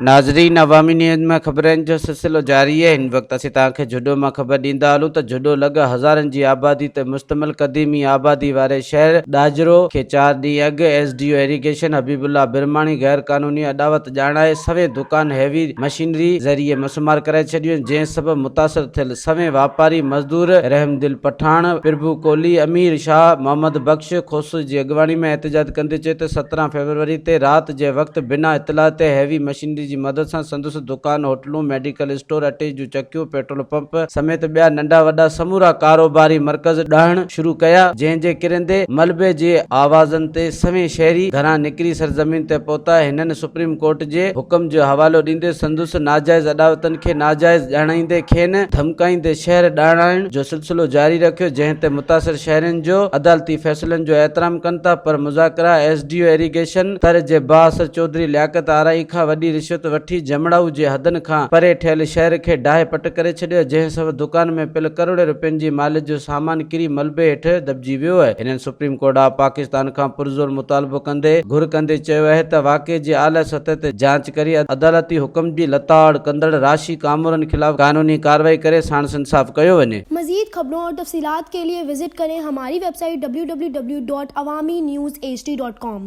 ناظرين عوامي نيوز ۾ خبرن جو سلسلو جاري آهي هن وقت اسين توهان کي جهڏو مان خبر ڏيندا هلون ته جهڏو لڳ هزارن جي آبادي تي مشتمل قديمي آبادي واري شهر ڏاجرو کي چار ڏينهن اڳ S D O irrigation Habib Ullah Brahmani غير قانوني اڏاوت ڄاڻائي سوين دڪان هيوي مشينري ذريعي مسمار ڪرائي ڇڏيون جنهن سبب متاثر ٿيل سوين واپاري مزدور رحمدل پٺاڻ، پرڀو ڪولهي، امير شاهه، محمد بخش کوسو جي اڳواڻي ۾ احتجاج ڪندي چيو ته 17 فيبروري تي رات جي وقت بنا اطلاع تي هيوي مشينري جي مدد سان سندس دڪان، هوٽلون، ميڊيڪل اسٽور، اٽي جون چڪيون، پيٽرول پمپ سميت ٻيا ننڍا وڏا سمورا ڪاروباري مرڪز ڊاهڻ شروع ڪيا جنهن جي ڪرندي ملبي جي آوازن تي سوين شهري گهران نڪري سرزمين تي پهتا هنن سپريم ڪورٽ جي حڪم جو حوالو ڏيندي سندس ناجائز اڏاوتن کي ناجائز ڄاڻائيندي کين ڌمڪائيندي شهر ڊاهڻائڻ جو سلسلو جاري رکيو جنهن تي متاثر شهرين جو عدالتي فيصلن جو احترام ڪن ٿا پر مذاڪرا ايس ڊي او ايريگيشن تر جي بااثر چوڌري لياقت آرائي کان وڏي رشوت وٺي جمڙائو جي حدن کان پري ٺهيل شهر کي ڊاهي پٽ ڪري ڇڏيو جنهن سبب دڪان ۾ پيل ڪروڙين روپين جي ماليت جو سامان ڪري ملبي هيٺ دٻجي ويو هنن سپريم ڪورٽ آف پاڪستان کان پرزور مطالبو ڪندي گهر ڪندي چيو آهي ته واقعي جي اعليٰ سطح تي جاچ ڪري عدالتي حڪم جي لتاڙ ڪندڙ راشي ڪامورن خلاف قانوني ڪارروائي ڪري ساڻس انصاف ڪيو وڃي. مزيد خبرون اور تفصيلات کے لئے وزٽ ڪرين ھماري web site www.awamiNewsHD.com.